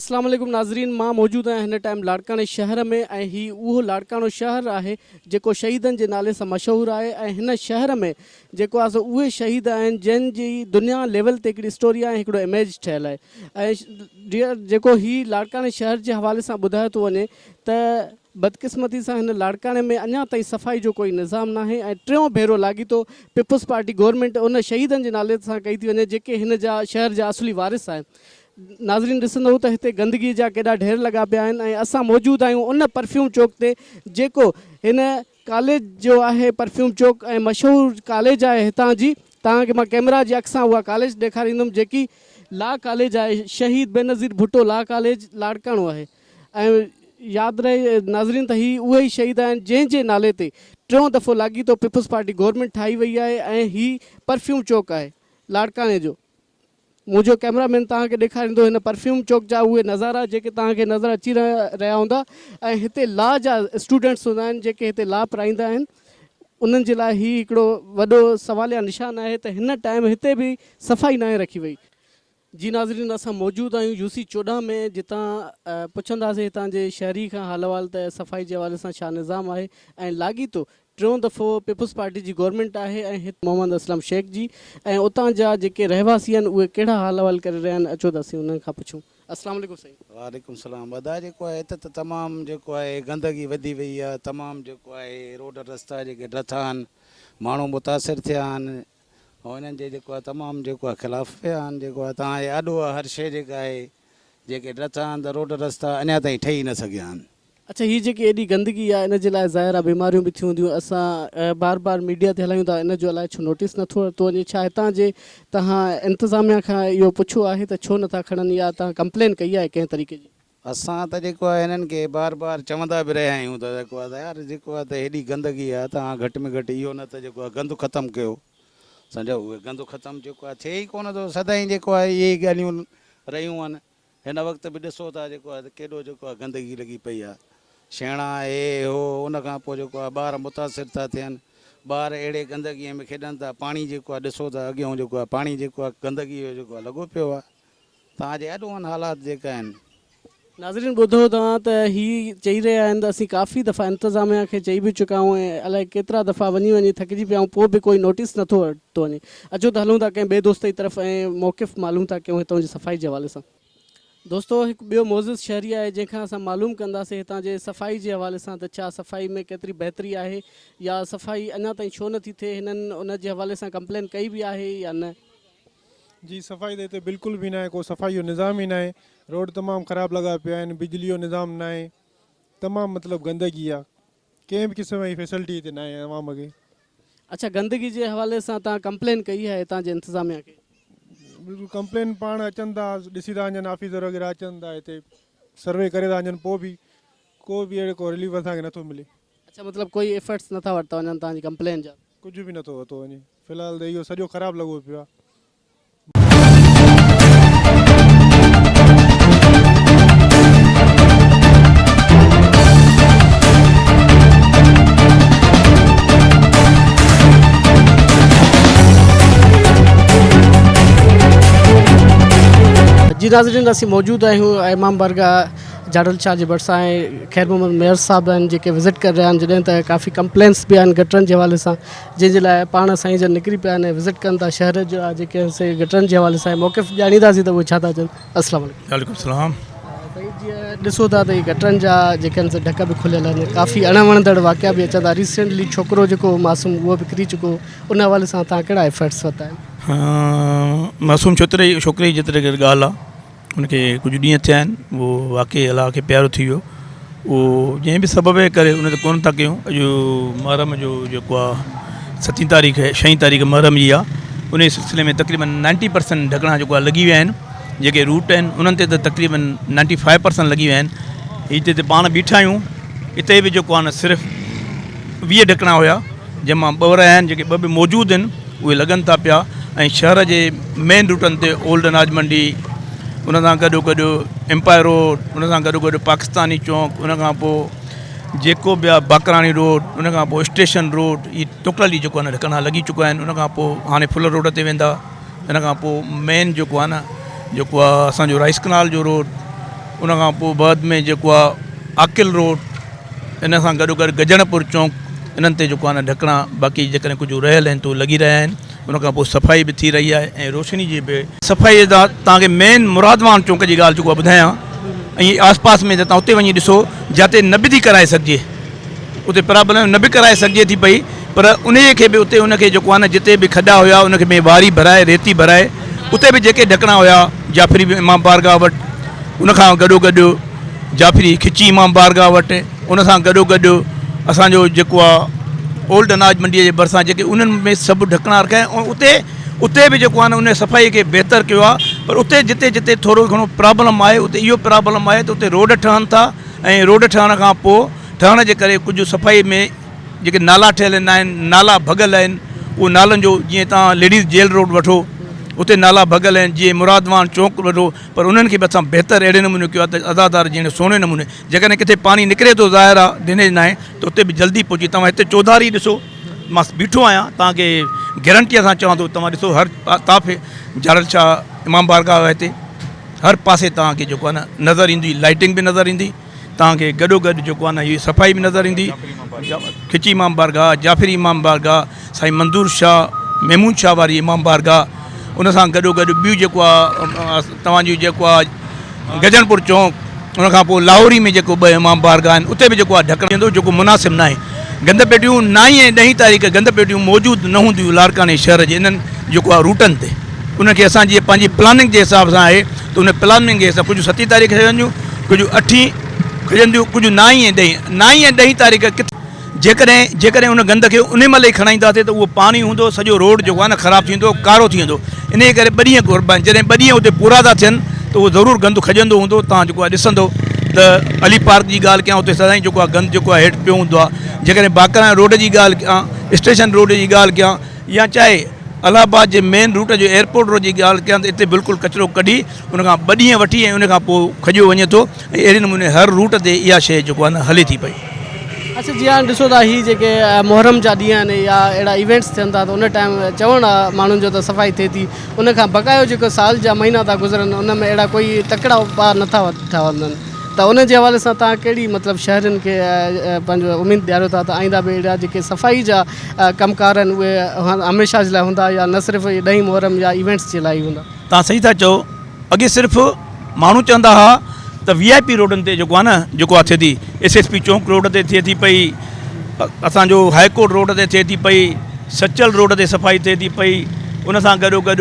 اسلام عليڪم ناظرين مان موجود آهيان هن ٽائيم لاڙڪاڻي شهر ۾ ۽ هي اهو لاڙڪاڻو شهر آهي جيڪو شهيدن جي نالي سان مشهور آهي ۽ هن شهر ۾ جيڪو آهي سو اهي شهيد آهن جن جي دنيا ليول تي هڪڙي اسٽوري آهي ۽ هڪڙو اميج ٺهيل آهي ۽ جيڪو هي لاڙڪاڻي شهر جي حوالي سان ٻڌايو ٿو وڃي ته بدقسمتي سان هن لاڙڪاڻي ۾ اڃا تائين صفائي جو ڪوئي نظام ناهي ۽ ٽيون ڀيرو لاڳيتو پيپلز پارٽي گورنمينٽ ان شهيدن جي نالي سان ڪئي ٿي وڃي جيڪي هن جا شهر جا اصلي وارث آهن. ناظرين ڏسندو ته هتي گندگي جا ڪيڏا ڍير لڳا پيا آهن ۽ اسان موجود آهيون ان پرفيوم چوڪ تي جيڪو هن ڪاليج جو آهي پرفيوم چوڪ ۽ مشهور ڪاليج آهي هتان جي توهان کي مان ڪيمرا جي اک سان اها ڪاليج ڏيکاريندم جيڪي لا ڪاليج آهي شهيد بينظير ڀٽو لا ڪاليج لاڙڪاڻو آهي ۽ ياد رهي ناظرين ته هي اهي ئي شهيد آهن جنهن جي نالي تي ٽيون دفعو لاڳيتو پيپلز پارٽي گورنمينٽ ٺاهي وئي آهي ۽ هي پرفيوم چوڪ آهي لاڙڪاڻي جو منهنجو ڪئميرا مين توهان کي ڏيکاريندو هن پرفيوم چوڪ جا اهي نظارا جيڪي توهان کي نظر اچي رهيا هوندا ۽ هتي لا جا اسٽوڊنٽس هوندا آهن جيڪي هتي لا پرائيندا آهن انهن جي لاء هي هڪڙو وڏو سواليا نشان آهي ته هن ٽائيم هتي به صفائي ناهي رکي وئي. جي ناظرين اسان موجود آهيون يو سي 14 ۾ جتان پڇنداسين هتان جي شهري کان حال احوال ته صفائي جي حوالي سان ڇا نظام آهي ۽ لاڳيتو ٽيون دفعو پيپلز پارٽي جي گورنمينٽ آهي ۽ هت محمد اسلم شيخ جي ۽ اتان جا جيڪي رهواسي آهن اهي ڪهڙا حال احوال ڪري رهيا آهن اچو ته اسين انهن کان پڇون السلام عليڪم سائين. وعليڪم السلام ادا جيڪو آهي هت ته تمام جيڪو آهي گندگي وڌي وئي آهي تمام جيڪو آهي روڊ رستا جيڪي ڊٿا آهن ماڻهو متاثر ٿيا آهن ۽ انهن جي جيڪو آهي تمام جيڪو آهي خلاف پيا آهن جيڪو آهي تهان جي آڏو آهي هر شيء جيڪا آهي جيڪي ڊٿا آهن ته روڊ رستا اڃا تائين ٺهي نه سگهيا آهن. اڇا هي جيڪي ايڏي گندگي آهي ان جي لاء ظاهر آهي بيماريون به ٿيون هونديون اسان بار بار ميڊيا تي هلايون ٿا ان جو الائي ڇو نوٽيس نٿو ورتو وڃي ڇا هتان جي توهان انتظاميا کان اهو پڇيو آهي ته ڇو نٿا کڻن يا توهان ڪمپلين ڪئي آهي ڪنهن طريقي جي. اسان ته جيڪو آهي هنن کي بار بار چوندا به رهيا آهيون ته جيڪو آهي ته يار جيڪو آهي ته هيڏي گندگي آهي توهان گهٽ ۾ گهٽ اهو نه ته جيڪو آهي گند ختم ڪيو سمجهو اهي گند ختم جيڪو آهي ٿئي ئي ڪونه ٿو سدائين جيڪو آهي اهي ئي ڳالهيون رهيون آهن. هن وقت به ڏسو ٿا جيڪو آهي ته ڪيڏو جيڪو آهي گندگي لڳي پئي آهي شيڻا هي هو ان کان پوء جيڪو آهي ٻار متاثر ٿا ٿين ٻار اهڙي گندگي ۾ کيڏن ٿا پاڻي جيڪو آهي ڏسو ٿا اڳيون جيڪو آهي پاڻي جيڪو آهي گندگي جو جيڪو آهي لڳو پيو آهي توهان جي آڏو آهن حالات جيڪا آهن. ناظرين ٻڌو توهان ته هي چئي رهيا آهن ته اسين ڪافي دفعا انتظاميا کي چئي به چڪا آهيون ۽ الائي ڪيترا دفعا وڃي وڃي ٿڪجي پيا آهيون پوء به ڪوئي نوٽيس نٿو ورتو وڃي اچو ته هلون ٿا ڪنهن ٻئي دوست جي طرف ۽ موقف معلوم ٿا ڪيون هتان جي صفائي جي حوالي سان. دوستو هڪ ٻيو معزز شهري آهي جنهن کان اسان معلوم ڪنداسين هتان جي صفائي جي حوالي سان ته ڇا صفائي ۾ ڪيتري بهتري آهي يا صفائي اڃا تائين ڇو نٿي ٿئي هنن ان جي حوالي سان ڪمپلين ڪئي به آهي يا نه. جي صفائي ته هتي بلڪل به ناهي ڪو صفائي جو نظام ئي ناهي روڊ تمام خراب لڳا پيا آهن بجلي جو نظام ناهي تمام مطلب گندگي آ ڪنهن به قسم جي فيسلٽي هتي ناهي عوام کي. اڇا گندگي جي حوالي سان توهان ڪمپلين ڪئي آهي هتان جي انتظاميا کي. بلڪل ڪمپلين پاڻ اچن ٿا ڏسي ٿا وڃن آفيسر وغيره اچن ٿا هتي سروي ڪري ٿا وڃن پوء به ڪو به اهڙو ڪو رليف اسان کي نٿو ملي. اڇا مطلب ڪوئي ايفرٽس نٿا ورتا وڃن توهان جي ڪمپلين جا. ڪجهه به نٿو ورتو وڃي في الحال ته اهو سڄو خراب لڳو پيو آهي. جي ناظرين اسين موجود آهيون امام بارگاهه جاڙل شاهه جي ڀرسان ۽ خير محمد ميئر صاحب آهن جيڪي وزٽ ڪري رهيا آهن جڏهن ته ڪافي ڪمپلينس به آهن گٽرن جي حوالي سان جنهن جي لاء پاڻ سائين جن نڪري پيا آهن ۽ وزٽ ڪن ٿا شهر جا جيڪي آهن سي گٽرن جي حوالي سان موقف ڄاڻينداسين ته اهي ڇا ٿا چون السلام عليڪم. وعليڪم السلام. سائين جيئن ڏسو ٿا ته هي گٽرن جا جيڪي آهن سي ڍڪ به کليل آهن ڪافي اڻ وڻندڙ واقعا به اچن ٿا ريسينٽلي ڇوڪرو جيڪو هو معصوم اهو به ڪري چڪو هو ان حوالي سان توهان ڪهڙا ايفرٽس ورتا آهن. معصوم ڇوڪري ڇوڪري جي جيتري قدر ڳالهه آهي ان کي ڪجهه ڏينهن ٿيا آهن اهو واقعي الله کي پيارو ٿي ويو اهو جنهن به سبب جي ڪري ان تي ڪونه ٿا ڪيون اڄ محرم جو جيڪو آهي ستين تاريخ ڇهين تاريخ محرم جي آهي ان سلسلي ۾ تقريبن نائنٽي پرسنٽ ڍڪڻا جيڪو آهي لڳي ويا آهن جيڪي روٽ آهن انهن تي ته تقريبن نائنٽي فائيو پرسنٽ لڳي ويا آهن هتي ته پاڻ بيٺا آهيون اتي به جيڪو آهي نه صرف 20 ڍڪڻا هيا جنهن مان ٻه رهيا آهن جيڪي ٻه به موجود آهن اهي لڳن ٿا پيا ۽ شهر جي مين روٽن تي اولڊ اناج منڊي ان سان گڏو گڏ امپائر روڊ ان سان گڏو گڏ پاڪستاني چونڪ ان کان پوء جيڪو به آهي باقراڻي روڊ ان کان پوء اسٽيشن روڊ اهي ٽوٽلي جيڪو آهي نه ڍڪڻا لڳي چڪا آهن ان کان پوء هاڻي ڦل روڊ تي ويندا ان کان پوء مين جيڪو آهي نه جيڪو آهي اسانجو رائس ڪنال جو روڊ ان کان پوء بعد ۾ جيڪو آ عاقل روڊ ان سان گڏو گڏ گجڻ پور چونڪ انهن تي جيڪو آ نه ڍڪڻا باقي جيڪڏهن ڪجهه رهيل آهن ته اهي لڳي رهيا آهن ان کان پوء صفائي به ٿي رهي آهي ۽ روشني جي به صفائي جا توهان کي مين مرادوان چونڪ جي ڳالهه جيڪو آ ٻڌايان ۽ آس پاس ۾ توهان اتي وڃي ڏسو جاتي نه به ٿي ڪرائي سگهجي اتي پرابلم نه به ڪرائي سگهجي ٿي پئي پر انهيء کي به اتي ان کي جيڪو آهي نه جتي به کڏا هيا ان کي ۾ واري ڀرائي ريتي ڀرائي اتي به جيڪي ڍڪڻا هيا جعفري امام بارگاهه وٽ ان کان گڏو گڏ جعفري کچي امام بارگاهه وٽ ان سان گڏو گڏ اسانجو جيڪو آهي اولڊ اناج منڊيء جي ڀرسان جيڪي انهن ۾ سڀ ڍڪڻا رکيا ۽ اتي اتي به جيڪو آهي نه ان صفائي کي بهتر ڪيو آهي پر اتي جتي جتي ٿورو گهڻو پرابلم آهي اتي اهو پرابلم آهي ته اتي روڊ ٺهن ٿا ۽ روڊ ٺهڻ کان پوء ٺهڻ جي ڪري ڪجهه صفائي ۾ جيڪي نالا ٺهيل نه آهن نالا ڀڳل آهن اهو نالن جو جيئن توهان ليڊيز جيل روڊ وٺو اتي نالا ڀڳل آهن جيئن مراد واهڻ چونڪ وٺو پر انهن کي به اسان بهتر اهڙي نموني ڪيو آهي ته عزادار جيئن سهڻي نموني جيڪڏهن ڪٿي پاڻي نڪري ٿو ظاهر آهي ڊرينيج ناهي ته اتي به جلدي پهچي توهان هتي چوڌاري ڏسو مان بيٺو آهيان توهان کي گرنٽيء سان چوان ٿو توهان ڏسو هر طاف جارل شاهه امام بارگاهه آهي هتي هر پاسي توهان کي جيڪو آهي نه نظر ايندي لائٽنگ به نظر ايندي توهان کي گڏو گڏ جيڪو آهي نه هي صفائي به نظر ايندي کچي امام بارگاهه جعفري امام بارگاهه سائين منظور شاهه محمود شاهه واري امام بارگاهه ان سان گڏو گڏ ٻيون جيڪو آهي توهان جون جيڪو آهي گجڻ پور چونڪ ان کان پوء لاهوري ۾ جيڪو ٻه امام بارگاهه آهن اتي به جيڪو آهي ڍڪڻ ٿيندو جيڪو مناسب ناهي گند پيٽيون نائين ۽ ڏهين تاريخ گند پيٽيون موجود نه هونديون لاڙڪاڻي شهر جي انهن جيڪو آهي روٽن تي ان کي اسان جي پنهنجي پلاننگ جي حساب سان آهي ته ان پلاننگ جي حساب ڪجهه ستين تاريخ کڄنديون ڪجهه اٺين کڄنديون ڪجهه نائين ۽ ڏهين نائين ۽ ڏهين تاريخ ڪٿي جيڪڏهن جيڪڏهن ان گند کي ان مهل ئي کڻائينداسين ته اهو پاڻي هوندو سڄو روڊ جيڪو آهي نه خراب ٿيندو ڪارو ٿي ويندو انهيء ڪري ٻه ڏينهن گهربا آهن جڏهن ٻه ڏينهن اتي پورا ٿا ٿين ته اهو ضرور گند کڄندو هوندو توهان جيڪو آهي ڏسندو ته علي پارڪ جي ڳالهه ڪيان اتي سدائين جيڪو آهي گند جيڪو آهي هيٺ پيو هوندو آهي جيڪڏهن باقراڻي روڊ جي ڳالهه ڪيان اسٽيشن روڊ جي ڳالهه ڪيان يا چاهي الهه آباد جي مين روٽ جو ايئرپورٽ روڊ جي ڳالهه ڪيان ته اتي بلڪل ڪچرو ڪڍي ان کان ٻه ڏينهن وٺي ۽ ان کان پوء کڄيو وڃي ٿو ۽ اهڙي نموني هر روٽ تي اها شيء جيڪو آهي نه هلي ٿي پئي. اڇا جي هاڻي ڏسو ٿا هي جيڪي محرم جا ڏينهن آهن يا اهڙا ايونٽس ٿين ٿا ته ان ٽائيم چوڻ آ ماڻهن جو ته صفائي ٿئي ٿي ان کان بقايو جيڪو سال جا مهينا ٿا گذرن ان ۾ اهڙا ڪوئي تڪڙا اپاء نٿا وٺا وڃن ته ان جي حوالي سان توهان ڪهڙي مطلب شهرين کي پنهنجو اميد ڏياريو ٿا ته آئنده به اهڙا جيڪي صفائي جا ڪم ڪار آهن اهي هميشه جي لاء هوندا يا نه صرف ڏهين محرم يا ايونٽس جي لاء ئي هوندا. توهان صحيح ٿا چئو اڳي صرف ماڻهو چوندا هئا ته وي آء پي روڊن تي جيڪو آهي نه جيڪو آهي ٿئي ٿي ايس ايس پي چونڪ روڊ تي ٿئي ٿي پئي اسانجو هاء ڪورٽ روڊ تي ٿئي ٿي پئي سچل روڊ تي صفائي ٿئي ٿي پئي ان سان گڏو گڏ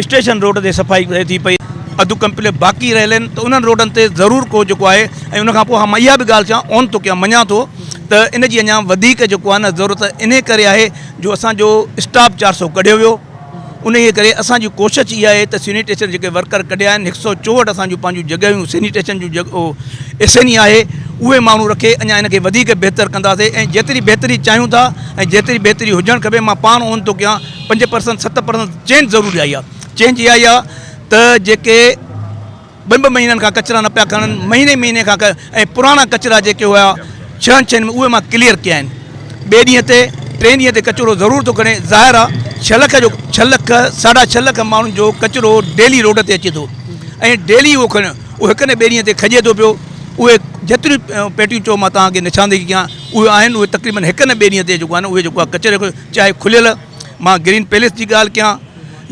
اسٽيشن روڊ تي صفائي ٿئي ٿي پئي اڌ ڪمپليٽ باقي رهيل آهن ته انهن روڊن تي ضرور ڪو جيڪو آهي ۽ ان کان پوء ها مان اها به ڳالهه چوان اون ٿو ڪيان مڃان ٿو ته ان جي اڃا وڌيڪ جيڪو آهي نه ضرورت انهي ڪري آهي جو اسان جو اسٽاف چار سو ڪڍيو ويو انهي ڪري اسان جي ڪوشش اها آهي ته سينيٽيشن جيڪي ورڪر ڪڍيا آهن هڪ سو چوهٺ اسان جون پنهنجون جڳهيون سينيٽيشن جون ايس اين اي آهي اهي ماڻهو رکي اڃا ان کي وڌيڪ بهتر ڪنداسين ۽ جيتري بهتري چاهيون ٿا ۽ جيتري بهتري هجڻ کپي مان پاڻ اون ٿو ڪيان پنج پرسنٽ ست پرسنٽ چينج ضرور آئي آهي چينج اها آئي آهي ته جيڪي ٻن ٻن مهينن کان ڪچرا نه پيا کڻن مهيني مهيني کان ۽ پراڻا ڪچرا جيڪي هيا ڇهن ڇهن ۾ اهي مان ڪليئر ڪيا آهن ٻئي ڏينهن تي ٽئين ڏينهن تي ڪچرو ضرور ٿو کڻي ظاهر آهي ڇهه لک جو ڇهه لک ساڍا ڇهه لک ماڻهن جو ڪچرو ڊيلي روڊ تي اچي ٿو ۽ ڊيلي اهو کڻي اهو هڪ نه ٻئي ڏينهن تي کڄي ٿو پيو اهي جيتريون پيٽيون چئو مان توهان کي نشاندهي ڪيان اهي آهن اهي تقريبن هڪ نه ٻئي ڏينهن تي جيڪو آهي نه اهي جيڪو آهي ڪچري چاهي کليل مان گرين پيلس جي ڳالهه ڪيان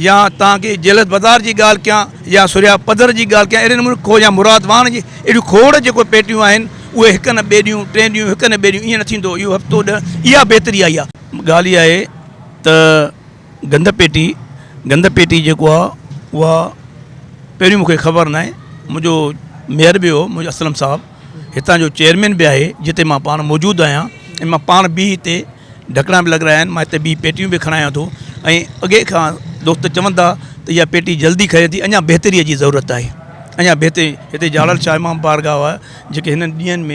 يا توهان کي جيلس بازار جي ڳالهه ڪيان يا سريا پڌر جي ڳالهه ڪيان اهڙي نموني کو يا مراد واهڻ جي اهڙيون کوڙ جيڪو پيٽيون آهن اهي هڪ نه ٻئي ڏينهن ٽئين ڏينهن هڪ نه ٻئي ڏينهن ائين نه ٿيندو اهو هفتو ڏهه اها بهتري آئي آهي. ڳالهه اها آهي ته گند پيٽي گند پيٽي جيڪو آهي اها پهريون مون کي خبر ناهي منهنجو ميئر به هو منهنجو اسلم صاحب هتان جو چيئرمين به آهي جتي مان پاڻ موجود آهيان ۽ مان پاڻ به هتي ڍڪڻا به لڳرايا آهن مان هتي ٻي پيٽيون به کڻايان ٿو ۽ اڳي کان دوست چون ٿا ته اها پيٽي جلدي کڄي ٿي اڃا بهتري جي ضرورت آهي اڃا بهتري هتي جاڙل شاهه امام بارگاهه آهي جيڪي هنن ڏينهن ۾